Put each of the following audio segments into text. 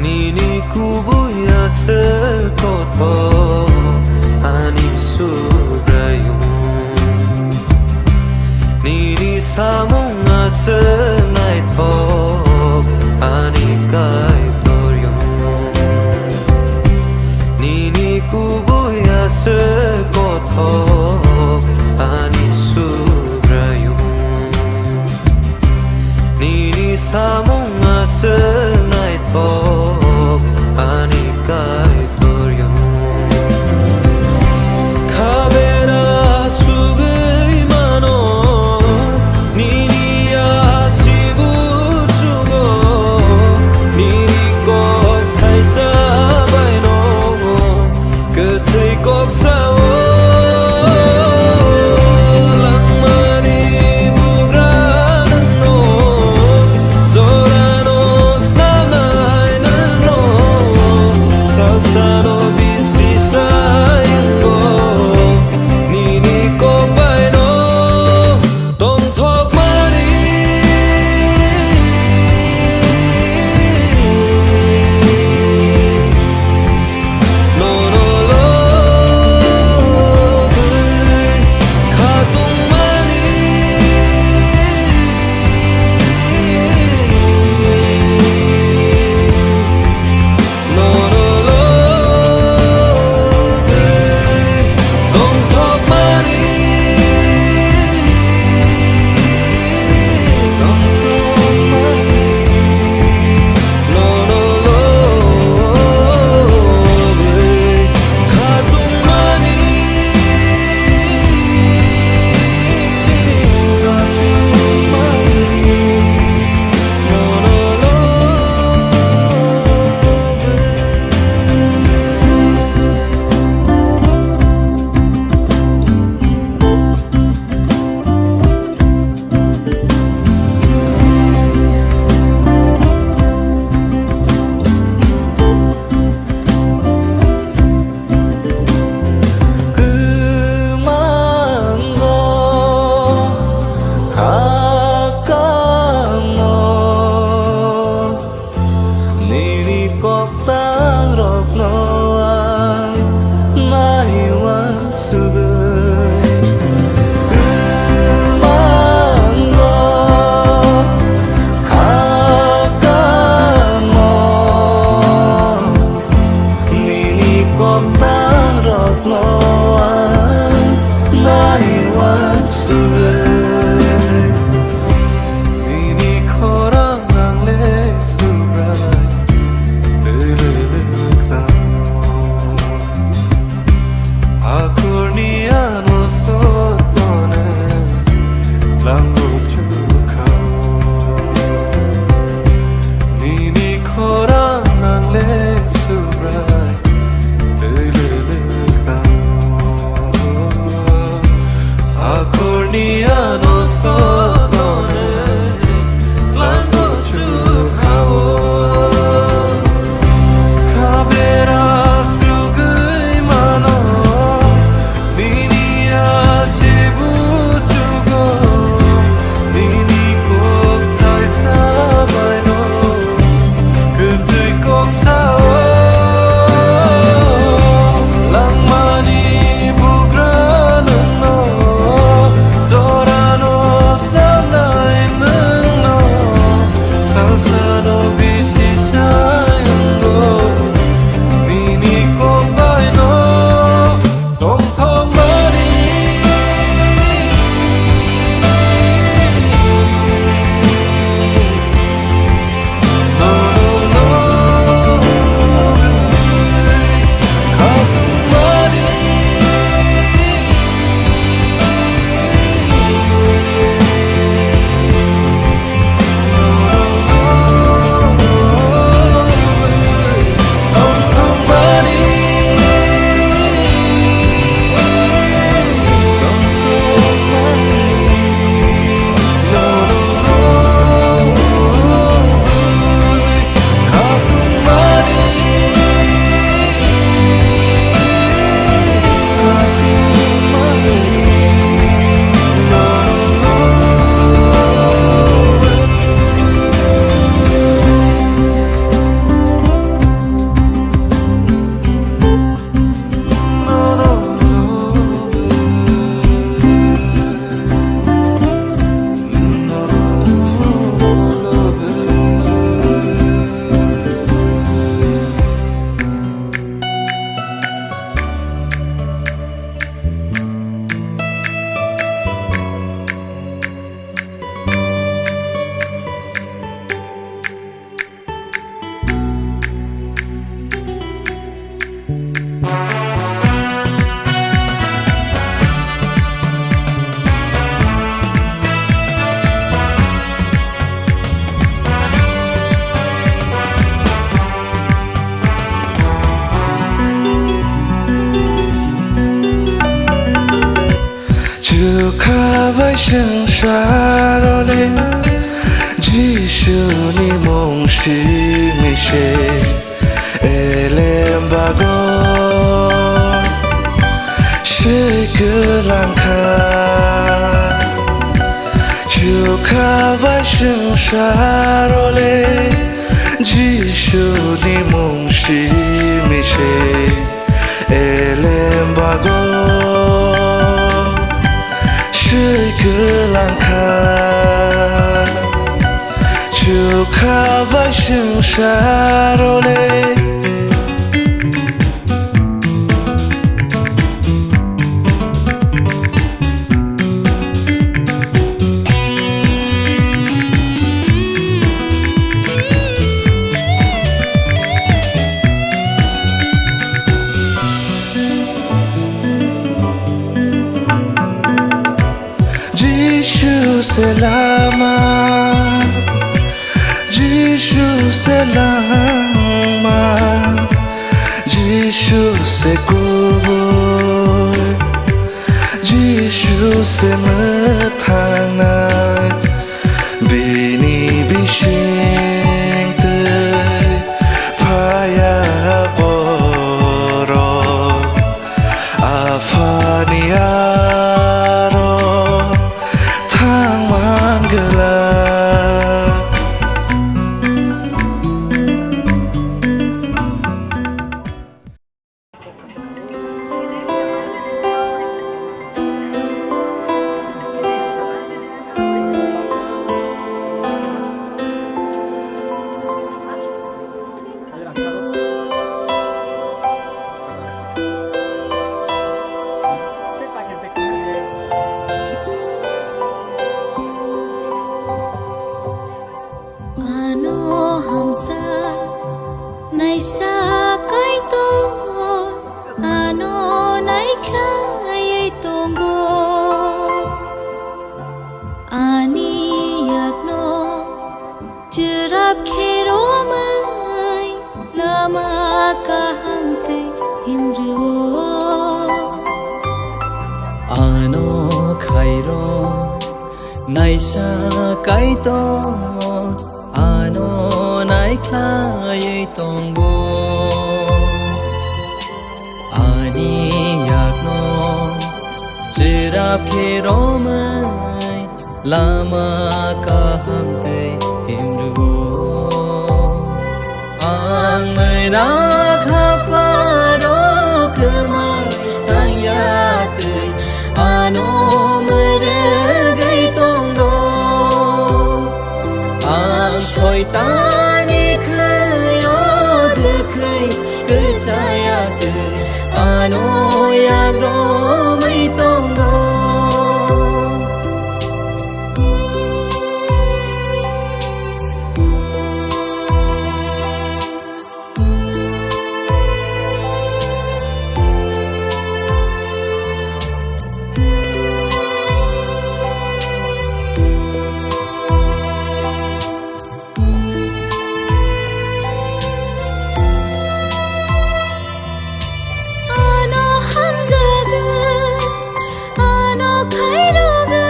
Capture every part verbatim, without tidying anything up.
Nini kubui aswk kothok ani Subraiyung. Nini samung aswk naithok ani Kaitor yung. Nini kubui aswk kothok ani Subraiyung. Nini samung aswk naithok ani Kaitor yung. Khabera sugwi mano, nini yasi buchugo, nini kok thaisa baino. Kwthwi kok sao langmani bugra nwngno, jorano snamnai nwngno, salsano bisi sai wngo, nini kok baino. Tongthokmani nono lobwi khatungmani. Kwmango, kha kamo, nini koktangrokno ang naiwansugwi. Kwmango, kha kamo, nini koktangrokno ang naiwansugwi. Nini Swngcharo le Jisuni mung simi se elem bago se kwlangkha. Chukha bai swngcharo le Jisuni mung simi se elem bago swi kwlangkha. Chukha bai swngcharo le. Jisu se lama, Jisu se langma, Jisu se kubui, Jisu se mwthangnai. Bini bising twi phaya borok, Aphani aro thangman glak. Ano hamsa naisa Kaitor, ano naikhlaiwi tongo. Ani yakno chwrap khe romwi lama kaham tei himrwo. Ano khairo naisa Kaitor, ano naikhlaiwi tongo. Ani yakno chwrap khe romwi lama kaham tei himrwo. Ang mwnak hapharo kwmai tangya twi ano mwrwgwi tongo. Ang soitani khwio dwkhwi kwchaya twi ano yagromwi tongo. Ano hamjagwi, ano khairogwi,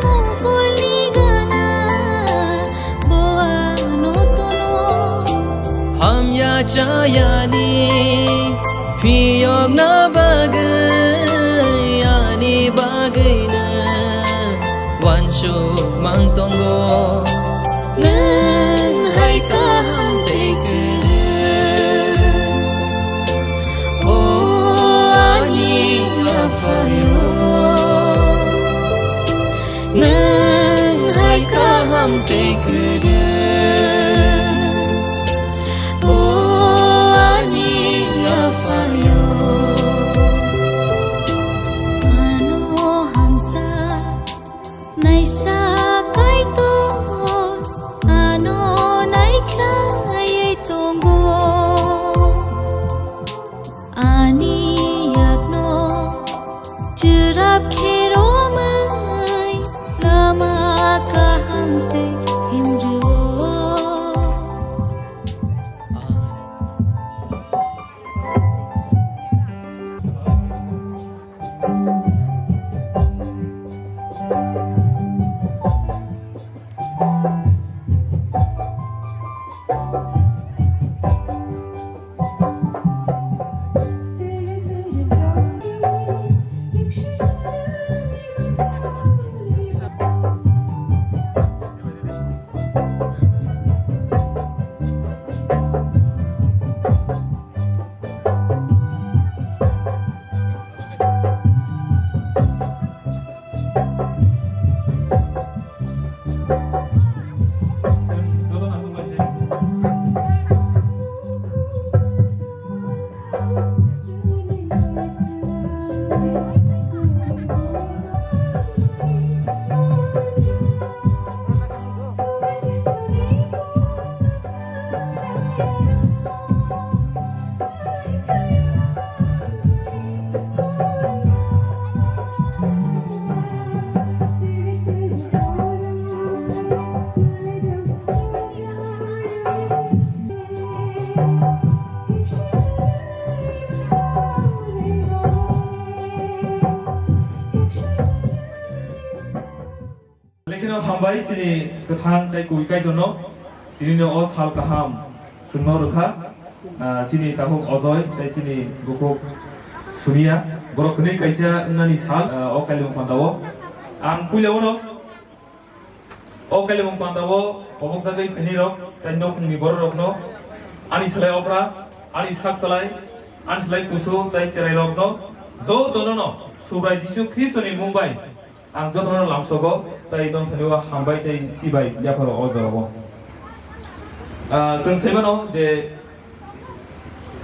mokholni gana bo ano tono. Hamya chayani phiyokna bagwi, ani bagwino uansuk mang tongo. Nwng hai kaham tei kwrwng, o ani Aphayo. Nwng hai kaham tei kwrwng, o ani Aphayo. Ano hamsa naisa Kaitor, ano naikhlaiwi tongo. Ani yakno chwrap khe romwi lama kaham tei himrwo. Lekeno hambai chini kwthang tei kui Kaitorno, tinino o sal kaham chwngno rwkha. Ah, chini takhuk Ojoi tei chini bukhuk Sunia, borok hwnwi kaisa wngnani sal, ah, o Kailaimung pandao. Ang puila uno o Kailaimung pandao kobokjagwi phainairok tei nokhungni bororokno, ani slai okra, ani sak slai, ani slai kusu tei cherairokno jotono no Subrai Jisu Khristoni mung bai ang jotono lamsogo tei nongthani o hambai tei sibai yapharo o jorao. Ah, chwng saimano je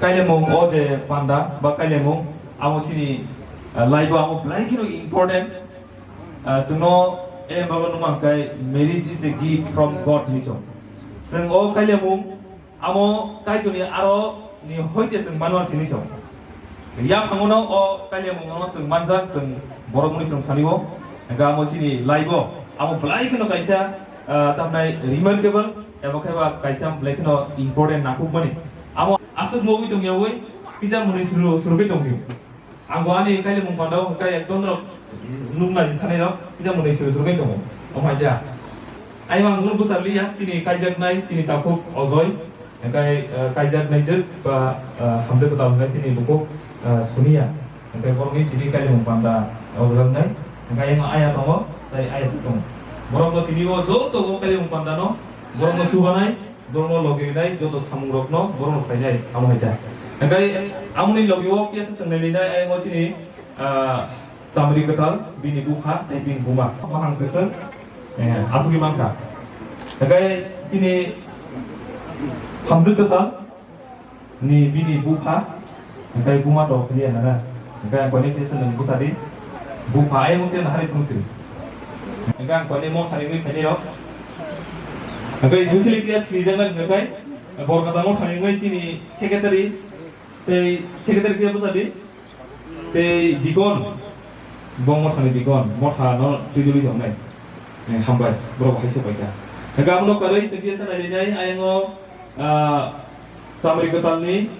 Kailaimung o je panda ba Kailaimung amo chini, ah, life o amo belai kheno important. Ah, chwngno em bago numa hwnkhe marriage is a gift from God hinwi chwng. Chwng o Kailaimung amo Kaitorni aro ni hoite chwng manwa sini chwng. Yaphangono o Kailaimungno chwng manjak, chwng borok muni chwng thani o. Hwnkhe amo chini life o amo belai kheno kaisa, ah, tamnai remarkable eba khe ba kaisa belai kheno important nangkukmani. Amo aswk mogwi tongyawi kisa muni suru, surugwi tongdi. Ang bo ani Kailaimung pandao hwnkhe ekdom norok nukna ringthanai rok kisa muni suru, surugwi tongo. Omo hai ja. Ayang ang mung bwsarliya, chini kaijaknai, chini takhuk Ojoi, hwnkhe, eh, kaijaknai jwk ba, eh, hamjwk kwtal hwnkhe chini bukhuk, eh, Sunia, hwnkhe borokni tini Kailaimung panda ojagjaknai, hwnkhe ayang aya tongo, tei aya jwk tongo. Borok bo tini o joto o Kailaimung pandano, borokno chubanai, borokno logi rinai, joto samungrokno borokno khlainai, amo hai kha. Hwnkhe amoni logi o kesa chwngnai linai, ayang o chini, ah, Chamri kwtal, bini bupha tei bini buma. Mahang kwchwng, eh, asugwi mankha. Hwnkhe chini hamjwk kwtal ni bini bupha, hwnkhe buma to khlaiya nana. Hwnkhe ang koine khe chwng bwsadi. Bupha ayang khe nahari phunukri. Hwnkhe ang koine mo thani wngwi phainai rok. Hwnkhe usually khe sinijaknai hwnkhe bor kwtal mo thani wngwi chini secretary tei secretary khe bwsadi. Tei dikon, bo mothani dikon, motha no twijoli tongnai. Eh, hambai, borok hai se paikha. Hwnkhe abono kwrwi chwngkhe se nailainai, ayang o, ah, Chamri kwtalni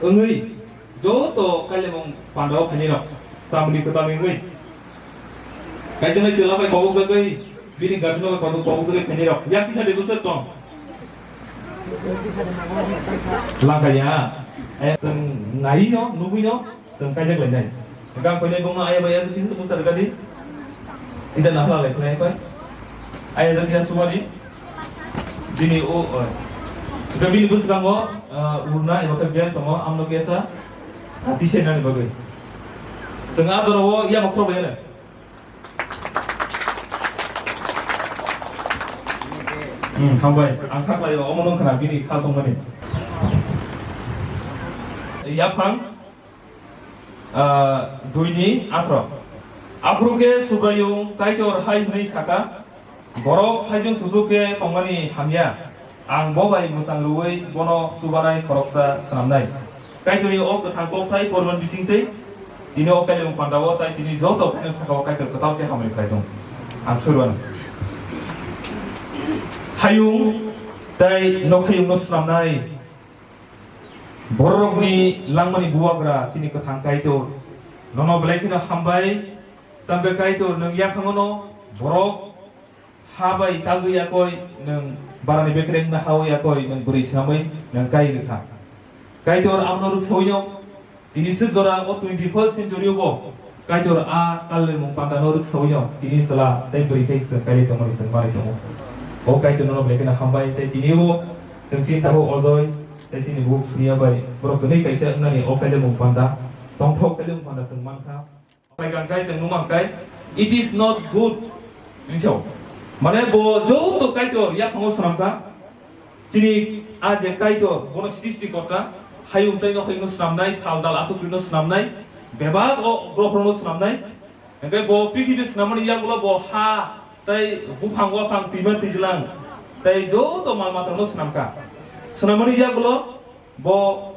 wngwi, joto Kailaimung pandao phainai rok, Chamri kwtalni wngwi. Kaitorni chwla bai kobokjagwi, bini garden bai kobok-, kobokjagwi phainai rok. Yak kisa de bwswk tong. Langkaya. Eh, chwng nai no, nugwi no, chwng kaijak lainai. Hwnkhe ang koinai bongno aya bai aya kisa bwsa rwgadi. Ida nahla lai khlai koi. Aya jak kisa subadi. Bini o, o. Hwnkhe bini bwskango, ah, urna eba khe bag tongo, amno kisa, ah, tisai nani bagwi. Chwng a jorao yama khorok bai ano. Hmm, hambai. Ang kha khlaio, omo nung khna bini kha songmani. Yaphang, ah, dui ni athro. Aphuru khe Subraiyung Kaitor hai hwnwi saka, "Borok saichung suchuk khe tongmani hamya, ang bo bai mwchang rwui bono chubanai khoroksa swnamnai." Kaitorni o kwthang kokthai porman bisingtwi tini o Kailaimung pandao tai tini joto phano sakao Kaitor kwtal khe hamari khlai tong. Ang suru ano. Hayung tai nokhayungno swnamnai bororokni langmani bubagra chini kwthang Kaitor. Nono belai kheno hambai, tamkhe Kaitor nwng yaphangono borok ha bai tagwi yakoi, nwng barani bekreng no hawi yakoi, nwng bwrwi swnamwi nwng kai rwkha. Kaitor amno rwksawino, tini swk jora o twenty-first century o bo Kaitor a Kailaimung pandano rwksawino, tini chwla tei bwrwi khe chwng kailai tongmani chwng manwi tongo. O Kaitor nono belai kheno hambai, tei tini o chwng chini tabuk Ojoi, tei chini bukhuk Suniya bai, borok kwnwi kaisa wngnani o kaitor mung panda, tongthok kaitor mung panda chwng mankha. Bai kang kai chwng nung mang kai, "It is not good," hinwi sao. Mane bo joto Kaitor yakhango swnamkha. Chini a je Kaitor, bono srishti korta, hayung tei nokhayungno swnamnai, sal dal athukrino swnamnai, bebak o grohorokno swnamnai. Hingke bo prithibi swnamani yagulo bo ha tei buphang waphang twima twijlang tei joto mal matarokno swnamkha. Swnamani yagulo bo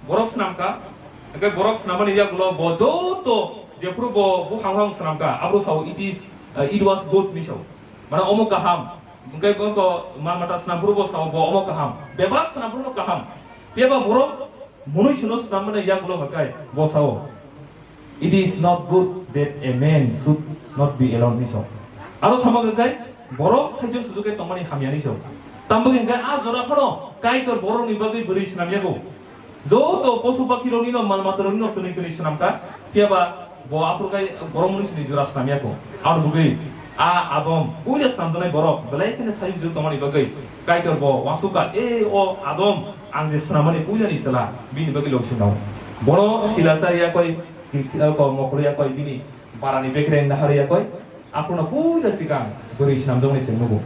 borok swnamkha, hingke borok swnamani yagulo bo joto jephuru bo buphang waphang swnamkha, aboro sao, "It is, uh, it was good," hinwi sao. Mane omo kaham, hingke bo ko mal mata swnamphuru bo sao bo omo kaham, bebak swnamphuru no kaham. Phiya ba borok munui sino swnam mani yagulo hwnkhe bo sao, "It is not good that a man should not be alone," hinwi sao. Aro sama hwnkhe borok saichung suchuk khe tongmani hamya hinwi sao. Tambo hwnkhe a jora phano Kaitor borokni bagwi bwrwi swnam yago. Joto posu pakhirokni no mal matarokni no kwnwi kwnwi swnamkha. Phiya ba bo aphuru khe borok munui sini jora swnam yago. Aboni bagwi a Adam puila swnamjaknai borok belai kheno sayuk juk tongmani bagwi Kaitor bo uansukha, "E o Adam, ang je swnamani puilani chwla, bini bagwi logising nao." Bono sila chari yakoi, ko mokol yakoi, bini barani bekreng nahar yakoi, aphuru no puila sikang bwrwi swnamjaknai chwng nugo.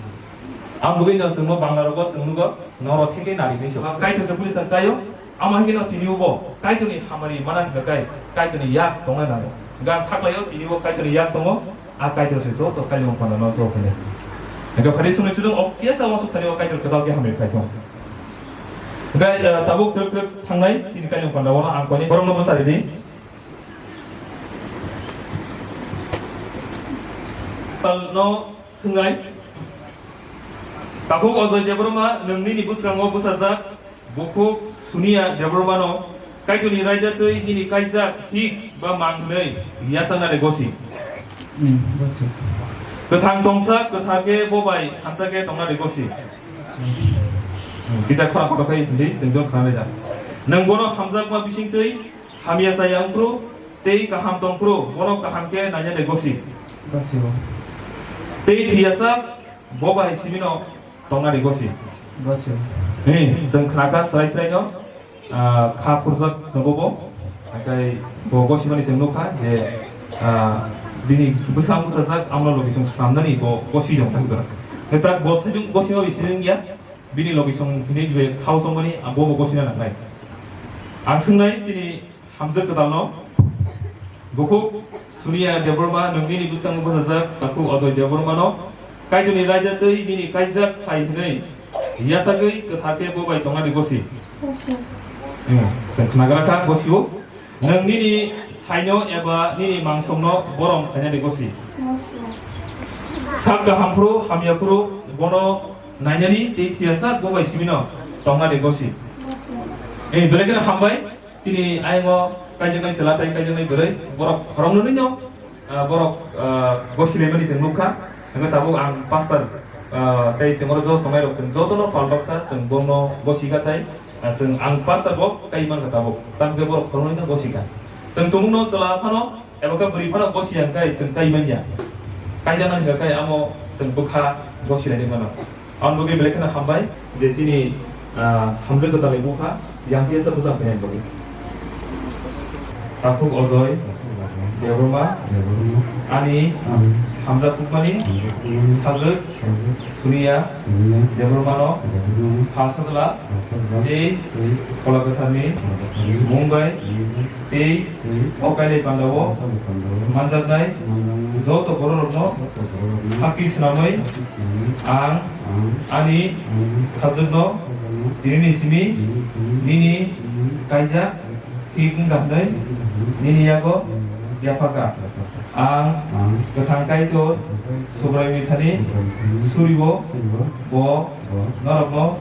Ang bagwi no chwngno Bangla rogo chwng nugo, noro theke nari hinwi sao. Kaitor se puila sa kaio, Ama hingke no tini ubo Kaitorni hamari mana hingka kai Kaitorni yak tongna nango. Hingka ang khaklaio tini ubo Kaitorni yak tongo, a Kaitor se joto kailung panda no joto khainai. Hingka phari sumui sudung o kesa uansuk thani o Kaitor kwtal khe hamari khai tong. Hingka, eh, tabuk twk twk thangnai chini kailung panda o ang koni borok no bwsa ridi. Tal no swngnai. Takhuk Ojoi Debbarma, nwng nini bwskango bwsajak, Bukhuk Suniya Debbarmano Kaitorni raida twi nini kaijak thik ba mang hwnwi yachakna de gosi. Hmm, gosi. Kwthang tongsa kwthar khe bo bai thansa khe tongna de gosi. Hmm, kisa khorang kotor khe hindi chwng jok khana rijak. Nwng bono hamjakma bising twi hamya chaya wngphru tei kaham tongphru bono kaham khe naina de gosi. Gosi o. Tei thiyasa bo bai simino tongna de gosi. Gosi o. Ni, chwng khnakha srai srai no. Ah, kha phurjak nogo bo. Hatai bo gosimani chwng nukha je, ah, bini bwsang bwsajak amno logi chwng swnamnani bo gosi jong thang jora. Hetak bo sajung gosima bi siring ya. Bini logi chwng hinwi be khao chongmani abo bo gosina nangnai. Ang swngnai chini hamjak kwtalno. Bukhuk Suniya Debbarma, nwng nini bwskango bwsajak takhuk Ojoi Debbarmano Kaitorni raida twi nini kaijak sai hwnwi yachagwi kwthar khe bo bai tongna di gosi. Hmm, chwng khnagra kha gosio. Nwng nini saino eba nini mangsongno borom khaina di gosi. Sak kaham phuru hamya phuru bono nainani tei thiyasa bo bai simino tongna di gosi. Eh, belai kheno hambai. Chini ayongo kaijaknai chwla tei kaijaknai bwrwi, borok khoroknwino, ah, borok, ah, gosilaimani chwng nukha. Hwnkhe tabuk ang pastor, ah, tei chwng oro joto tongnairok chwng jotono pal baksa chwng bono gosikha tei, ah, chwng ang pastor bo kai mankha tabuk. Tamokhe borok khoroknwino gosikha. Chwng tumungno chwla phano eba khe bwrwi phano gosiya hwnkhe chwng kai manya. Kaijaknani hwnkhe amo chwng bwkha gosilaijak mano. Ang bagwi belai kheno hambai je chini, ah, hamjak kwtalni bupha yang phiyasa bwsa phaiya bagwi. Takhuk Ojoi Debbarma, ani hamjak kukmani sajwk Suniya Debbarmano pha sajla tei Phola Kwtharni mung bai tei o kailai pandao manjaknai joto bororokno sakhi swnamwi ang ani sajwkno tinini simi nini kaijak thik wngkha hwnwi nini yago yaphakha. Ang kwthang Kaitor Subraiyung ni thani suribo bo norokno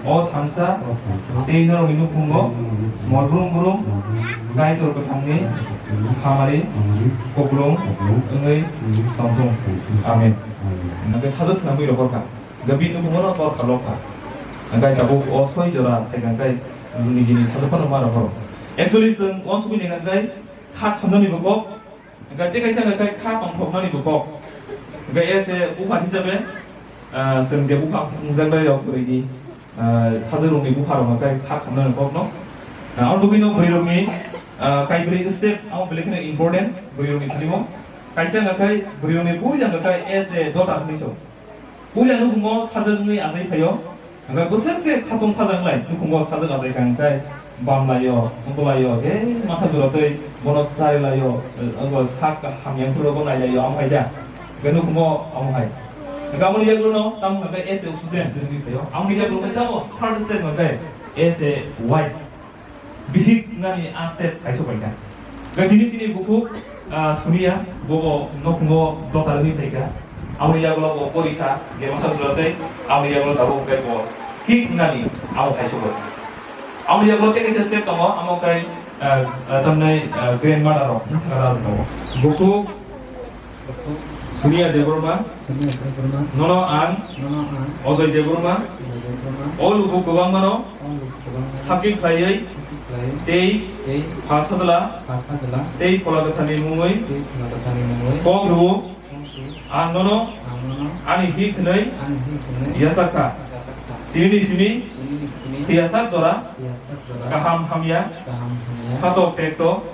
o thansa tei norokni nukhungo mol brum brum Kaitor kwthangni hamari kuplung wngwi tongthung. Amen. Hwnkhe sajwk swnamwi rohorkha. Hwnkhe bini nukhungo no torkha lokha. Hwnkhe tabuk o soi jora phaikha hwnkhe nini sajwk phano ma rohoro. Actually chwng uansugwi nai hwnkhe kha khamnani bo kok. Hwnkhe tei kaisa hwnkhe kha tongthoknani bo kok. Hwnkhe as a bupha hisabe Ah, chwng je bupha wngjaknai rok bwrwi ni, ah, sajwk rok ni bupha rok no khe kha khamnai rok no. Ah, abo bagwi no bwrwi rok ni, ah, kaibrwi step amo belai kheno important bwrwi rok ni thani o. Kaisa hwnkha khe bwrwi rok ni puila hwnkha khe as a daughter hinwi so. Puila nukhungo sajwk wngwi achai phaio. Hwnkhe bwswk se khatung khajaknai nukhungo sajwk achai kha hwnkhe bam laio, wngbo laio, je masa jora tei bono chari laio, wngbo sak hamya phuru bo nai laio, amo hai da. Hwnkhe nukhungo amo hai. Hwnkhe amoni yagulo no tamo hwnkhe as a student wngwi phaio. Amoni yagulo khe tamo third step hwnkhe as a wife. Bihik nani a step kaisa paikha. Ga tini chini bukhuk, ah, Sunia, bobo nokhungo doka wngwi paikha. Amoni yagulo bo porikha, je masa jora tei amoni yagulo tabuk khe bo kick nani amo kaisa bo. Amoni yagulo tei kaisa step tongo, amo kai, ah, ah, tamnai, ah, grandmother rok, hmm, thangna rok tongo. Bukhuk, Sunia Debbarma. Sunia Debbarma. Nono ang. Nono ang. Ojoy Debbarma. Ojoy Debbarma. O luku kwbangmano. O luku kwbangmano. Sakhi khlaiwi. Sakhi khlaiwi. Tei. Tei. Pha sajla. Pha sajla. Tei Phola Kwtharni mungwi. Tei Phola Kwtharni mungwi. Kok rwo. Kok rwo. Ang nono. Ang nono. Ani hik hwnwi. Ani hik hwnwi. Yachak kha. Yachak kha. Tinini simi. Tinini simi. Thwiyasak jora. Thwiyasak jora. Kaham hamya. Kaham hamya. Satok tekto.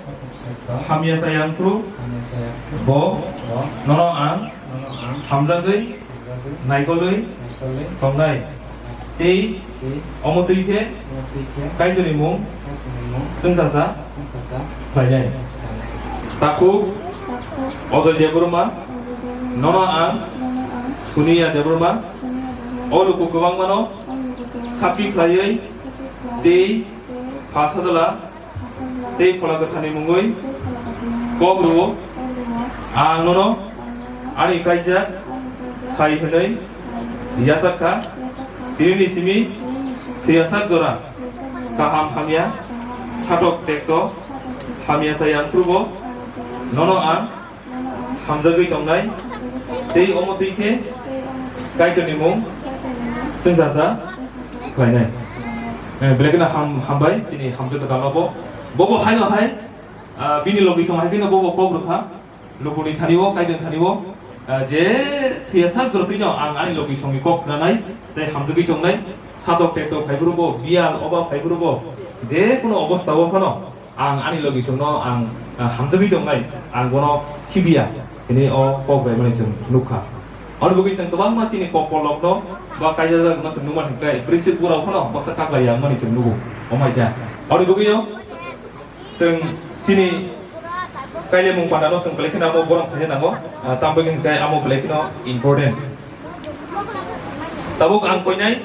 Hamya chaya wngphuru. Hamya chaya wngphuru. Bo. Bo. Nono ang. Nono ang. Hamjagwi. Hamjagwi. Naikolwi. Naikolwi. Tongnai. Tei. Tei. Omo twi khe. Omo twi khe. Kaitorni mung. Kaitorni mung. Chwngsasa. Chwngsasa. Khlainai. Khlainai. Takhuk. Takhuk. Ojoy Debbarma. Ojoy Debbarma. Nono ang. Nono ang. Sunia Debbarma. Sunia Debbarma. O luku kwbangmano. O luku kwbangmano. Sakhi khlaiwi. Sakhi khlaiwi. Tei. Tei. Pha sajla. Tei Phola Kwtharni mungwi kok rwo. Ang nono ani kaijak sai hwnwi yachak kha. Tinini simi thwiyasak jora kaham hamya, satok tekto hamya chaya wngphuru bo nono ang hamjagwi tongnai, tei omo twi khe Kaitorni mung chwngsasa khlainai. Eh, belai kheno ham-, hambai chini hamjak kwtalno bo. Bobo haino hai, ah, bini logisong hai kheno bobo kok rwkha. Lukuni thani o, Kaitorni thani o, ah, je thwiyasak jora twino ang ani logisongni kok khwnanai, tei hamjagwi tongnai. Satok tekto phaiphuru bo, biyal oba phaiphuru bo, je kuno obostha o phano, Ang ani logisongno ang, ah, hamjagwi tongnai, ang bono khibiya, hwnwi o kok bai mani chwng nukha. Aboni bagwi chwng kwbangma chini kok polokno ba kaijajakno chwng nukmani hwnkhe bwrwi se burao phano baksa kaklaiya wngmani chwng nugo, omo hai khe. Aboni bagwino chwng chini kailaimung pandano chwng belai kheno amo borom khaina nango, ah, tamo bagwi hwnkhe amo belai kheno important. Tabuk ang koinai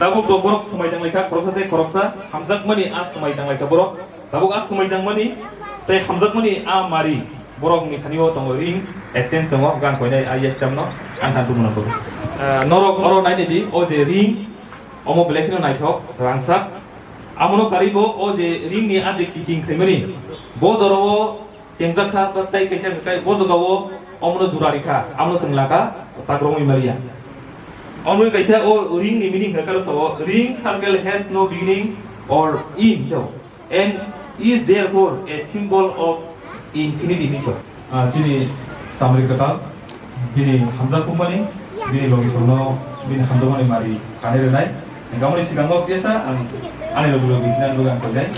Tabuk bo borok swmai tanglaikha, khoroksa tei khoroksa hamjakmani a swmai tanglaikha borok. Tabuk a swmai tangmani tei hamjakmani a mari borokni thani o tongo ring exchange tongo, gan koinai a yestem no ang than tubuna kok. Ah, norok oro nainai di, o je ring, omo belai kheno naithok, rangchak. Amono karwi bo o je ring ni a je kiting khaimani, bo jora o Chengjak kha, ba tei kaisa hwnkhe bo jagao omono jura rikha, amono chwng lakha, tak romwi maliya. Omo kaisa o ring ni meaning hwnkhe sao, ring circle has no beginning or end, and is therefore a symbol of infinity hinwi sao. Ah, chini samri kwtal, bini hamjak kumbani, bini logisongno, bini hamjakmani mari kanwi rwnai. Hingke aboni sikango kesa ang ani logi logi hinani bagwi ang koinai.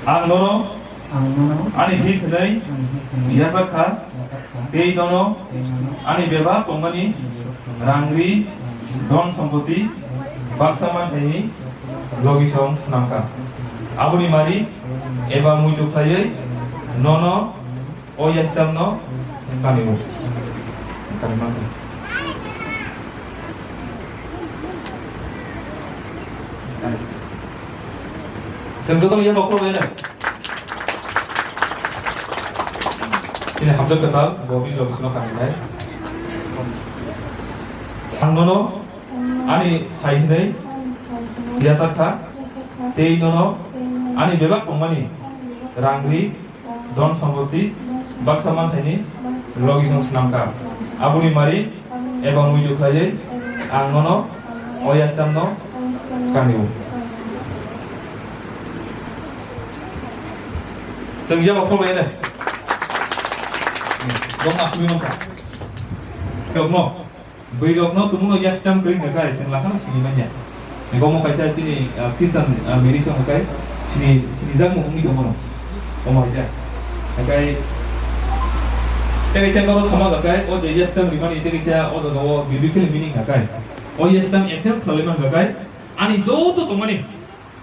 Ang nono Ang nono ani hik hwnwi ani hik hwnwi yachak kha, yachak kha. Tei nono tei nono ani bebak tongmani ani bebak tongmani rang ri, rang ri, don sompoti, don sompoti, baksa manthaini baksa manthaini logisong swnam kha. Logisong swnam kha. Aboni mari aboni mari eba muitu khlaiwi eba muitu khlaiwi nono nono O yastamno kani o. Kani mangkha. Chwng jotono yama khoroknai nai. Chini hamjak kwtal bo bini logisongno kani nai. Ang nono ani sai hwnwi yachak kha, tei nono ani bebak tongmani rang ri, Dhon sompoti baksa manthaini logisong swnam kha. Aboni mari eba muitu khlaiwi ang nono o yastamno kani o. Chwng yaba phoblainai. Dong asugwi mankha. Rokno, bwrwi rokno tumuno yastam kwrwi hwnkha khe chwng lakhano sini manya. Ego omo kaisa chini, ah, Christian, ah, marriage hwnkha khe sini, sini jak mung wngwi tongo no. Omo hai jak. Hwnkhe tei kaisa norok sama hwnkha khe o je yastam rimani tei kaisa o jaga o biblical meaning hwnkha khe. O yastam exchange khlai man hwnkha khe ani joto tongmani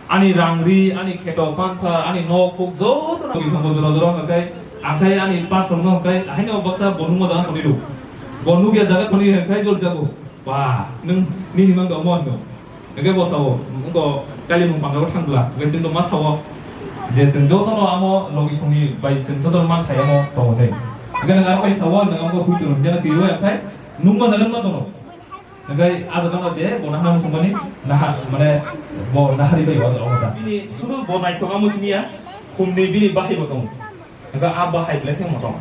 Ani rang ri, ani kheto pantha, ani nok huk joto no tongwi thango jora jora hwnkhe, akhai ani pastor no hwnkhe, haino baksa bo nungma jaga tongwi rw. Bo nukya jaga tongwi hwnkhe jol jago. Ba, nwng nini mang do mon do. Hwnkhe bo sao, wngko kalimung pangaro thang bwla, hwnkhe chwng do ma sao. Je chwng joto no amo logi songni bai chwng joto no man thai amo tongo thai. Hwnkhe nwng aro bai sao, nwng amo hui tong hwnkhe na twiwi akhai, nungma jaga ma tono. Hwnkhe ah jaga no je bo nahar mung songmani naha, mane bo nahari bai o jaga o da. Bini sudu bo naithok amo simi ya, khumni bini bahai bo tongo. Hwnkhe ah bahai belai khe motom.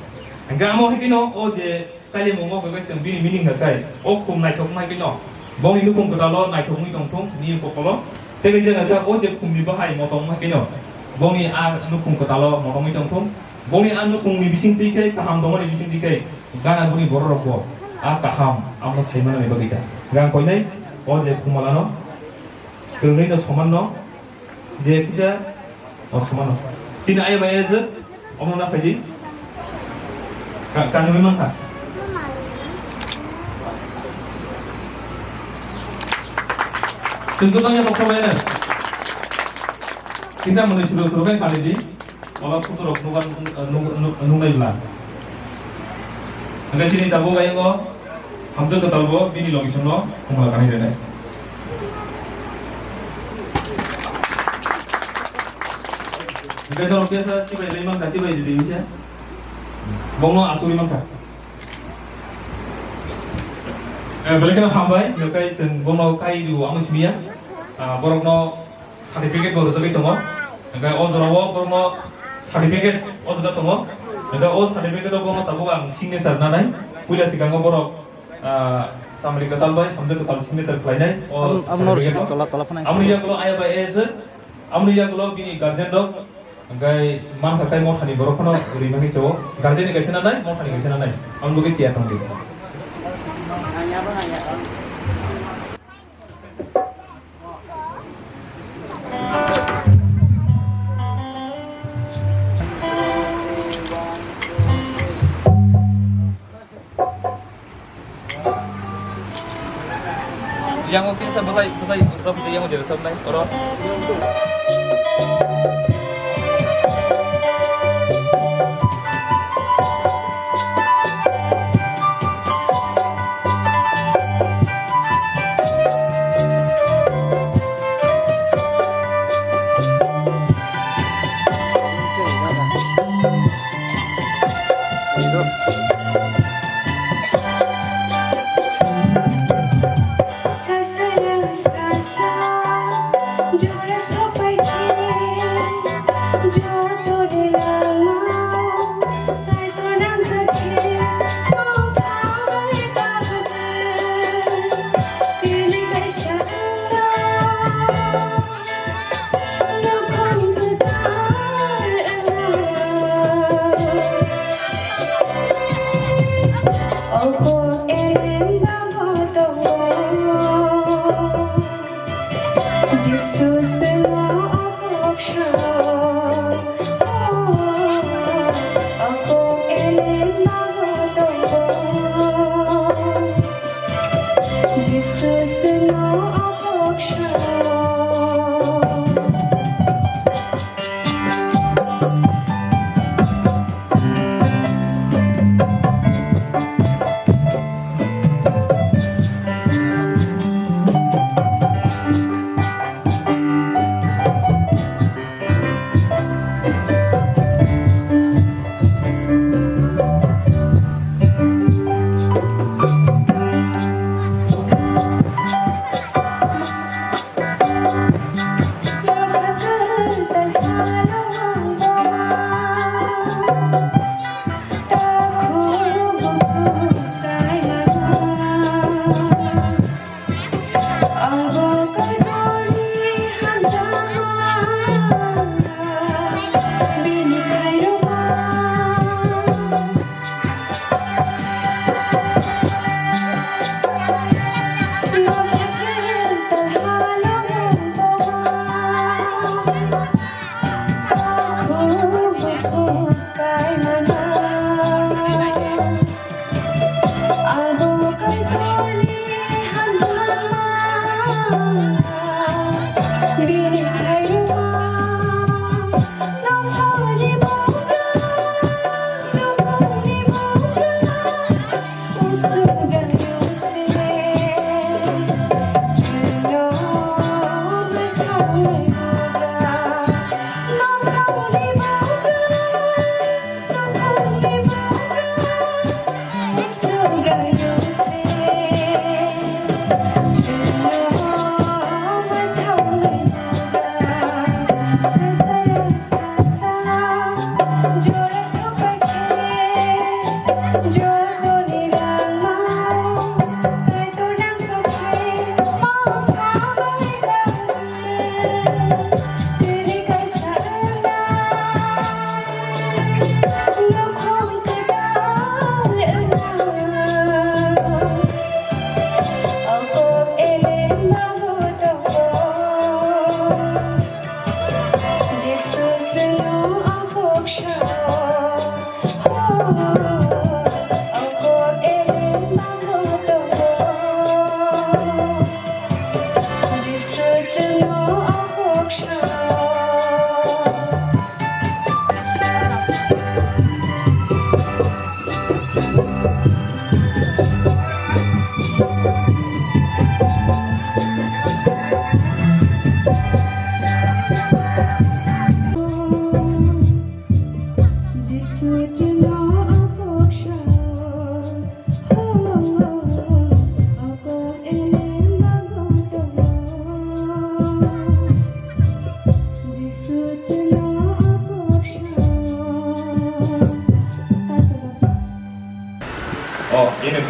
Hwnkhe amo hai kheno o je kalimungo hwnkhe chwng bini meaning hwnkhe o khum naithok hai kheno bongni nukhung kwtalo naithok wngwi tongthung ni kokolo. Tei kaisa hwnkhe o je khumni bahai motom hai kheno bongni ah nukhung kwtalo motom wngwi tongthung. Bongni ah nukhungni bisingtwi khe kaham tongmani bisingtwi khe gana boni bororokbo ah kaham amno sai manani bagwi ta. Gang koinai o je Khumulano kwrwngnaino somanno je kisa o somanno. Tini ayaba ejwk omo na phaidi. Ka-, kanwi mankha. Chwng to tangya boksa bai na. Kita mwnwi suru suru khe kali di. Ola photo rok nukar, nuk-, nuk-, nuknai bla. Hwnkhe chini tabuk ayang o hamjwk kwtal bo bini location no Khumula kanwi rwnai. Hwnkhe norok kesa chibai lai mankha, chibai ridi wngkhe. Bongno achugwi mankha. Eh, belai kheno hambai, hwnkhe chwng bono kai rio amo simi ya. Ah, borokno certificate bo rwjagwi tongo. Hwnkhe o jorao borokno certificate o jaga tongo. Hwnkhe o certificate o bono tabuk ang signature nanai. Puila swkango borok, ah, chamri kwtal bai hamjwk kwtal signature khlainai o certificate o. Amo, amo no rwsong tola, tola phano. Amoni yagulo ayaba ejwk, amoni yagulo bini guardian rok, hwnkhe mankha kai mothani borok phano rimani sao. Guardian ni kaisa nanai, mothani kaisa nanai. Ang bugwi tiya tongdi. Yang oke sa bwsai, bwsai, bwsai, yang oke sa nai, oro.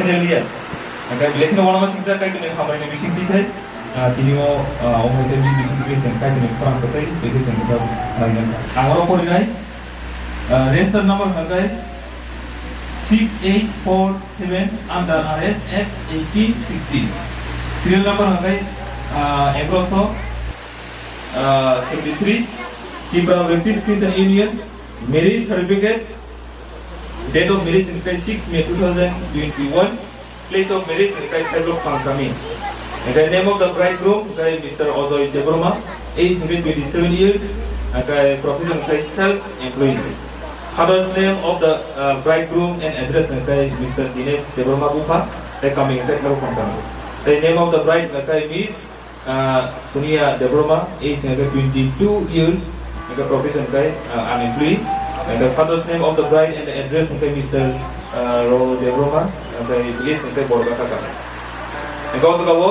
Hallelujah. Hingke belai kheno uanama singsa Kaitorni hambai ni bising twi thai, ah, tini o, ah, omo hai khe bini bising twi khe chwng Kaitorni khorang kwtwi twi khe chwng rijak lainai. Ang oro porinai, ah, register number hingke six eight four seven under R S F eighteen sixty. Serial number hingke, ah, egaroso, ah, seventy three. Tipra Baptist Christian Union, marriage certificate, date of marriage hingke six May two thousand twenty-one. Place of marriage hingke Khairok Pangkami. Hingke name of the bridegroom hingke Mister Ojoy Debbarma, age hingke twenty-seven years, hingke profession hingke self-employed. Father's name of the, uh, bridegroom and address hingke Mister Dinesh Debbarma Bupha, hingke kami hingke Khairok Pangkami. The name of the bride hingke Miss, uh, Sonia Debbarma, age hingke twenty-two years, hingke profession hingke, uh, unemployed. Hingke father's name of the bride and the address hingke Mister, uh, Rolo Debbarma, hingke village hingke Borgata kami. Hingke o jaga o,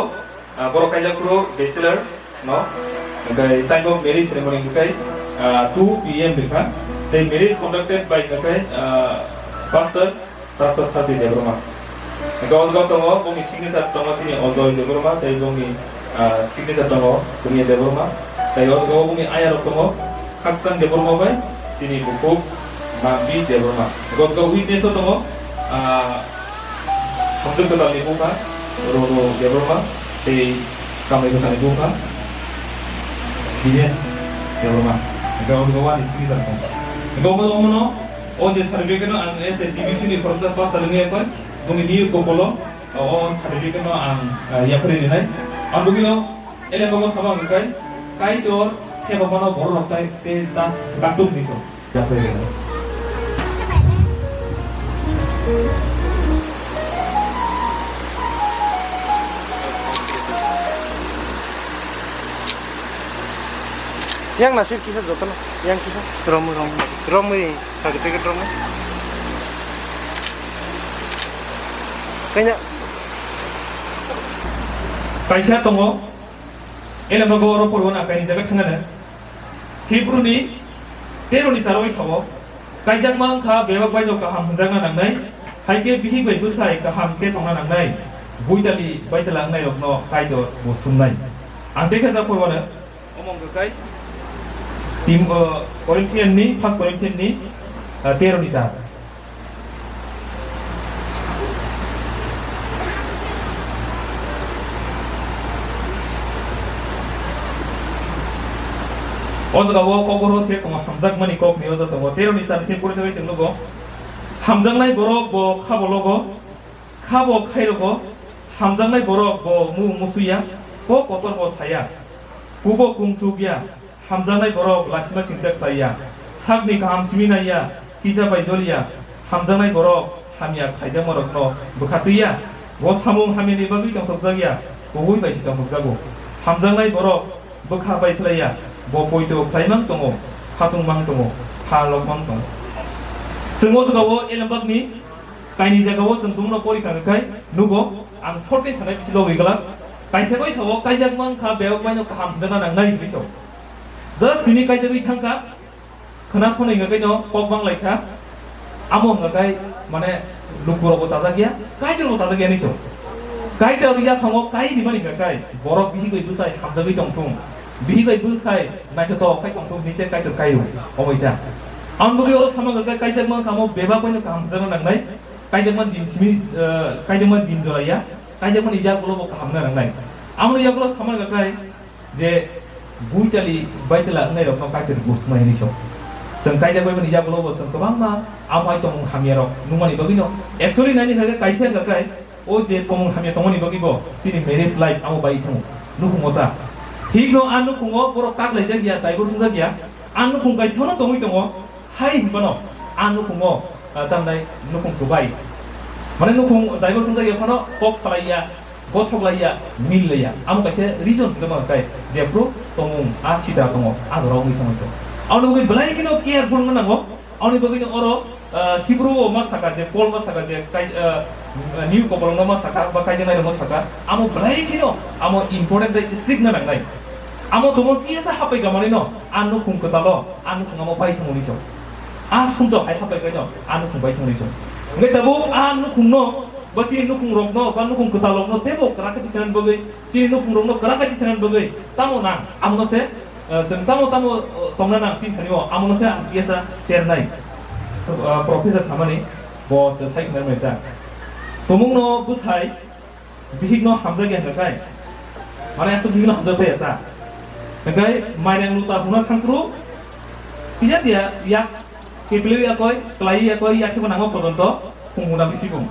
ah, borok kaijak phuru bachelor no, hingke time of marriage ceremony hingke, ah, two P M rikha. Tei marriage conducted by hingke, ah, pastor Doctor Sati Debbarma. Hingke o jaga tongo, bongni signature tongo chini Ojoy Debbarma, tei bongni, ah, signature tongo Sonia Debbarma. Tei o jaga o bongni ayarok tongo Khakchang Debbarma bai chini bukhuk Mambi Debbarma. Hingke o jaga witness o tongo, ah, Hamjwk kwtalni bupha Rono Debbarma tei Kamai kwtalni bupha Dinesh Debbarma. Hingke o jaga wani signature tongo. Hingke omo, omono o je certificate no ang as a D B C ni khoroksa pastor wngwi yakha, boni niyok kopolo o certificate no ang, ah, yapharwi rinai. Ang bugino elembakgo sama hwnkhe Kaitor thepamano borok rok tai tei ta swkaktung hinwi song. Yang nasir kisa jotono, yang kisa. Romwi, romwi, romwi, certificate romwi. Kanya. Kaisa tongo, elembakgo oro porwo na kaini jaga thangana. Hebrew ni tero ni charo bai sao, kaijakma wngkha bebak bai no kaham hwnjakna nangnai, hai khe bihik bai bwsai kaham khe tongna nangnai, buitali baitala wngnai rokno Kaitor bo sumnai. Ang tei khe jak porwano, omo wngkha kai Tim-, o, Corinthian ni, First Corinthian ni, ah, tero ni char. O jaga o kokoro se tongo, hamjakmani kok ni o jaga tongo. Tero ni sal khe pori thangwi chwng nugo. Hamjaknai borok bo khabo logo, khabo khairogo. Hamjaknai borok bo mu musuya, kok kotor bo saya, kubo kung chukya. Hamjaknai borok lasima chingsa khlai ya, sakni kaham simi nai ya, kisa bai jol ya. Hamjaknai borok hamya khaijakmarokno bwkha twi ya, bo samung hamyani bagwi tongthokjak ya, kubui bai se tongthokjago. Hamjaknai borok bwkha bai khlai ya, bo poito khlai mang tongo, khatung mang tongo, pha lok mang tongo. Chwng o jagao elembakni kaini jagao chwng tongno pori kha kai nugo, ang shortly sanai bisingo logwi glak. Kaisa bai sao, kaijak mang kha, bebak bai no kaham hwnjakna nangnai hinwi sao. Just tini kaijagwi thangkha, khwna sonwi hwnkhe no kok bang laikha, amo hwnkha kai, mane, lukurokbo chajakya, Kaitorbo chajakya hinwi sao. Kaitor yaphango kai rimani hwnkha kai, borok bihik bai bwsai hamjagwi tongthung, bihik bai bwsai naithotok khai tongthung hinwi se Kaitor kaio, obo ita. Ang bwrwi oro sama hwnkha kai, kaijak mang kha, amo bebak bai no kaham hwnjakna nangnai, kaijak man din simi, eh, kaijak man din joraya, kaijak man ijak ulo bo kaham hwnna nangnai. Amo ijak ulo sama hwnkha kai, je buitali baitala wngnairokno Kaitor bo sumai hinwi sao. Chwng kaijak bai mani yagulo bo chwng kwbangma amhai tongmung hamyarok nukmani bagwino. Actually, naini khe kaisa wngkha khe, o je tongmung hamya tongmani bagwi bo chini marriage life amo bai thango, nukhungo ta. Thikno a nukhungo borok kak laijak ya, divorce wngjak ya, a nukhung kaisa no tongwi tongo. Hai hinphano a nukhungo, ah, tamnai nukhung kwbai. Mane nukhung divorce wngjak ya phano kok salai ya, gothok lai ya, mil lai ya. Amo kaisa reason tongma kai, jephru tongmung a sida tongo, a jora wngwi tongmani. Abo wngwi belai kheno careful wngna nango. Aboni bagwi no oro, ah, Hebrew o ma saka je, Paul ma saka je, kai, ah, new couple no ma saka, ba kaijaknai rok no saka. Amo belai kheno, amo important tei strict na nangnai. Amo tongmung kisa hapai kamani no, a nukhung kwtalo, a nukhung amo bai thangmani so. A sumjok hai hapai kaino, a nukhung bai thangmani so. Hingke tabuk a nukhung no, Bo chini nukhung rokno, ba nukhung kwtal rokno teibo kwrak khe tisanani bagwi, chini nukhung rokno kwrak khe tisanani bagwi tamo nang, amono se, eh, chwng tamo tamo, eh, tongna nang chini thani o, amono se ang P S A chair nai, eh, professor samani bo se sai khna mai ta. Tumungno bwsai bihikno hamjakya hwnkha khe, mane aswk bihikno hamjak phaiya ta. Hwnkhe mairang luta huna thangphuru, kisa tiya yak kepilwi yakoi, klaiwi yakoi, yakhebo nangma pojonto khumuna bisibung.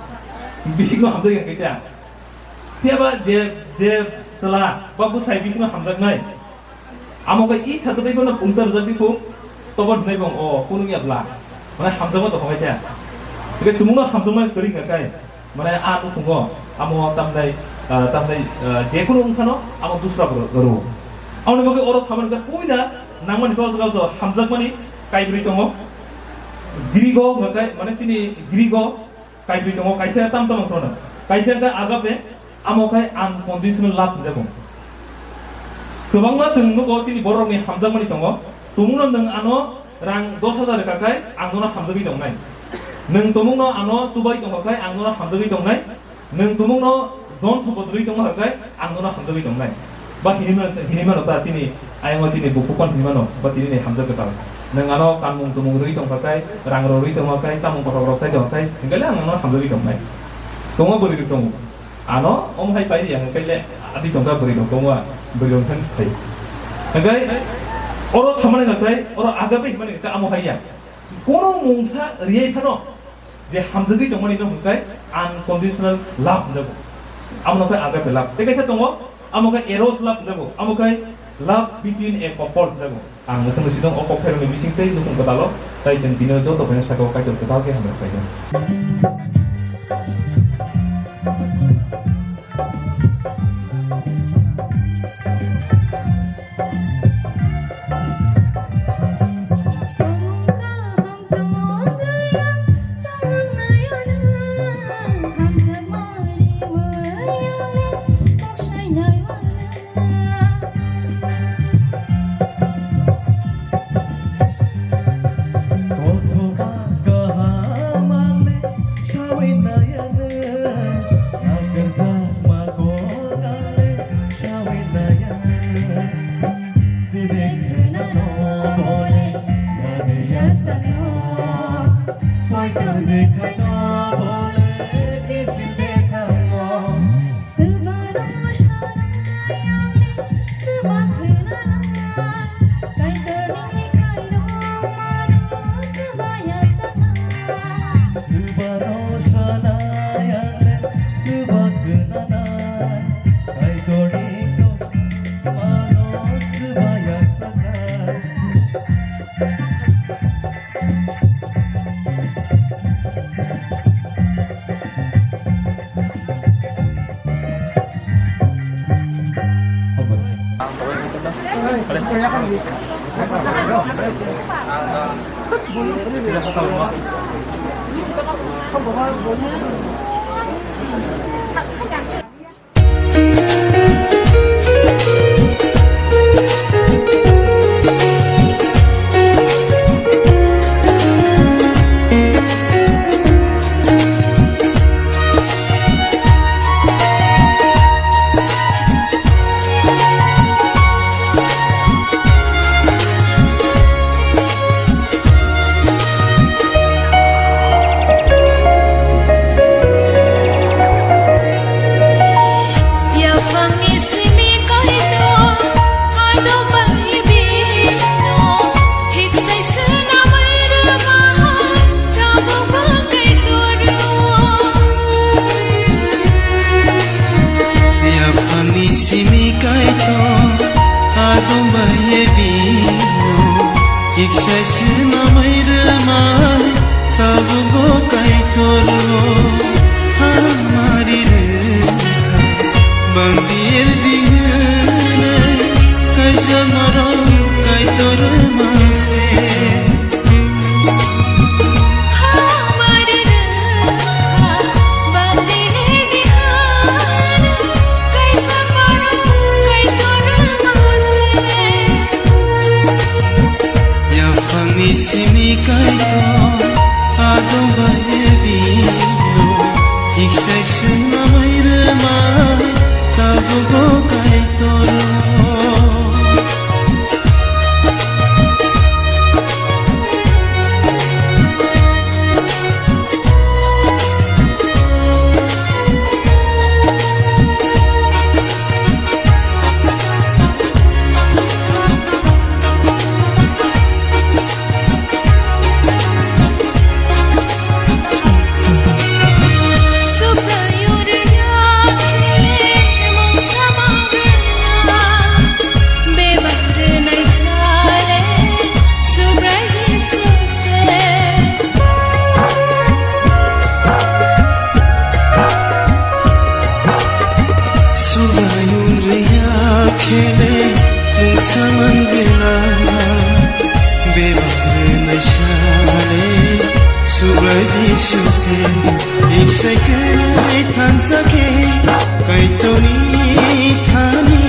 Bihikno hamjakya hwnkhe ta. Phiyaba je, je chwla ba bwsai bihikno hamjaknai, amo khe i sakatwi bono pungsa rwjak di phung, tobo hinai bong o kunung ya bla. Mane hamjakma tongkha khe. Hwnkhe tumungno hamjakma kwrwi kha khe. Mane a nukhungo amo tamnai, ah, tamnai, ah, jekunu wngphano amo dusra bo rw-, rw-, o. Aboni bagwi oro samani khe puila nangmani kok jagao hamjakmani kaibrwi tongo. Grigo hwnkhe mane chini grigo kaibrwi tongo, kaisa tam tamo srono. Kaisa khe agape, amo khai unconditional love hinjago. Kwbangma chwng nugo chini borokni hamjakmani tongo. Tumungno nwng ano rang dos hajar rwkha khai ang nono hamjagwi tongnai. Nwng tumungno ano chubai tongkha khai ang nono hamjagwi tongnai. Nwng tumungno don sompot rwui tongma hai khai ang nono hamjagwi tongnai. Ba hinwi mano, hinwi mano ta chini ayang o chini bukhuk pan hinwi mano, ba tini ni hamjak kwtal. Nwng ano kanmung tumung rwui tongkha khai, rang rok rwui tongkha khai, chamung kothok rok sai tongkha khai, hingkhe le ang nono hamjagwi tongnai. Tongma bwrwi rok tongo. Ano omo hai pai ya hingkhe le adi tongkha bwrwi rok tongma bwrwi rok thang khai. Hingkhe oro samani hingkhe oro agape himani hingkhe amo hai ya. Kono mungsa riyai phano je hamjagwi tongmani no hwnkhai unconditional love hwnjago. Amo no khai agape love. Tei kaisa tongo, amo khai eros love hwnjago. Amo khai love between a couple hwnjago. Ang nokha no sidong o kok pheroni bising tei nukhung kwtalo, tai chwng bini joto bai sakao Kaitor kwtal khe hamya khlainai. Yaphangni simi kaitor, kaitor bai bino, hiksai swnamwi rwma hai, tabukbo kaitor rwo. Yaphangni simi kaitor, adong bai bino, hiksai swnamwi rwma hai, tabukbo kaitor rwo. Hamari rwkha, bangdir di hwnwi, kaijak marok kaitor mase. Hamari rwkha, bangdir di hwnwi, kaijak marok kaitor mase. Yaphangni simi kaitor, adong bai bino, hiksai Ayung rwya khele mungsa mangwna, bebak rwnai sale Sublai Jisu se. Hiksai kwnwi thansa khe Kaitorni thani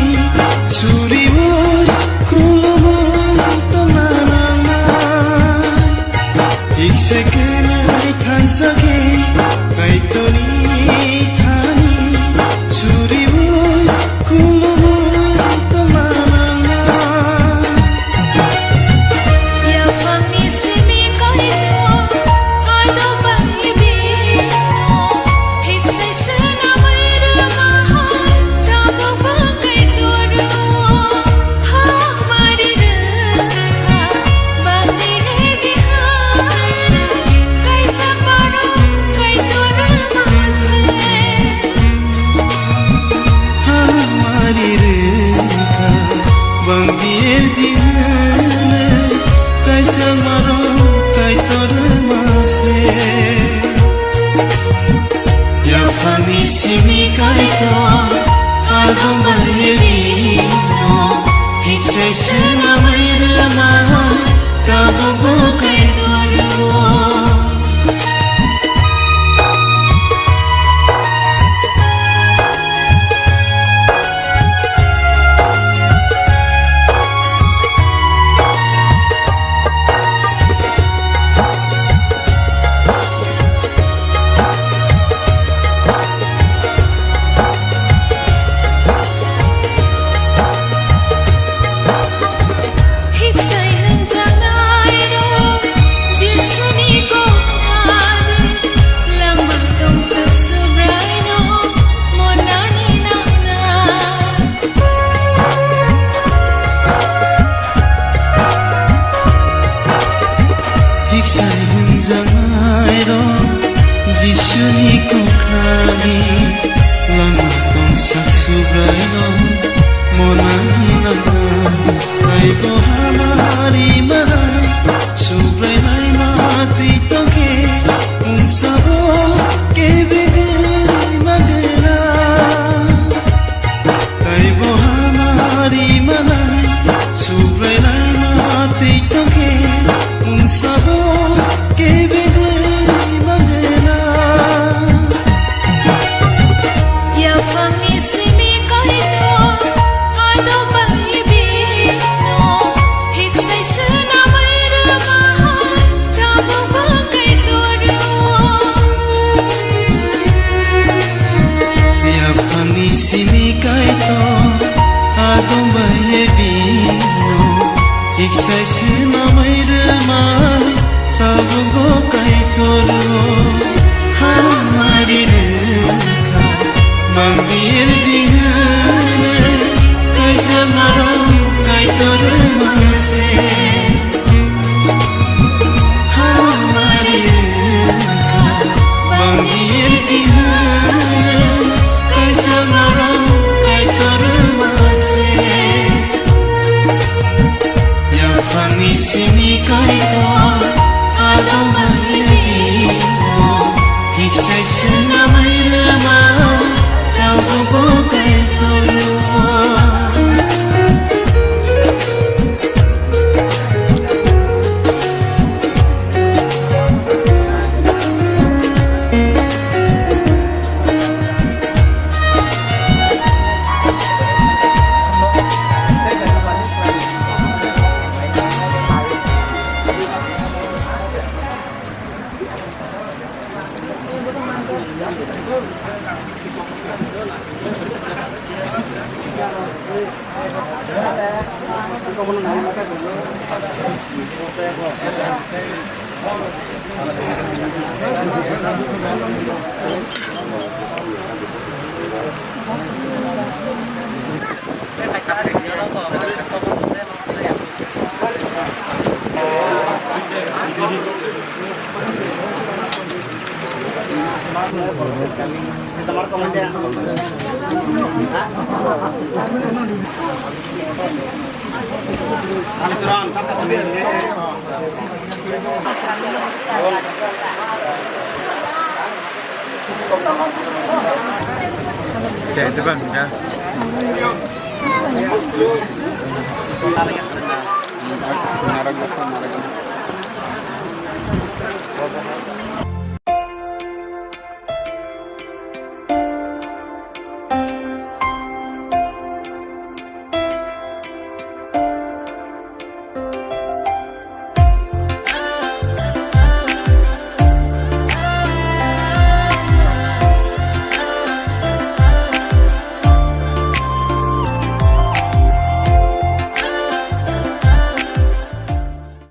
suriui khulumui tongna nangnai. Hiksai kwnwi thansa khe Kaitorni thani suriui khulumui tongna nangnai. Yaphangni simi Kaitor, Kaitor bai bino, hiksai swnamwi rwma hai, tabukbo Kaitor rwo, hamari rwkha, bangni rwdi hwn, kaisa borok Kaitor rwma se. Hamari rwkha, bangni rwdi hwn, kaisa borok Kaitor rwma se. Yaphangni simi Kaitor, adong bai bino, hiksai swnamwi rwma, tabukbo Kaitor rwo. Hiksai hwnjaknairok Jisuni kok thani, langma tongsa Subraino monani nangnai. Hiksai hwnjaknairok Jisuni kok khnani, langma tongsa Subraino monani nangnai. Taibo hamari manai, Subrai naima twi tongkhe, mungsabo kebegwi magwna. Taibo hamari manai, Subrai naima twi tongkhe, mungsabo kebegwi magwna. Yaphangni simi Kaitor, Kaitor bai bino, hiksai swnamwi rwma hai, tabukbo Kaitor rwo. Yaphangni simi Kaitor, adong bai bino, hiksai swnamwi rwma hai, tabukbo Kaitor rwo. Hamari rwkha, bangni rwdi hwn, kaisa borok Kaitor rwma se. Hamari rwkha, bangni rwdi hwn, kaisa borok Kaitor rwma se. Yaphangni simi Kaitor, adong bai bino, hiksai swnamwi rwma, tabukbo Kaitor rwo. Saya itu bang ya.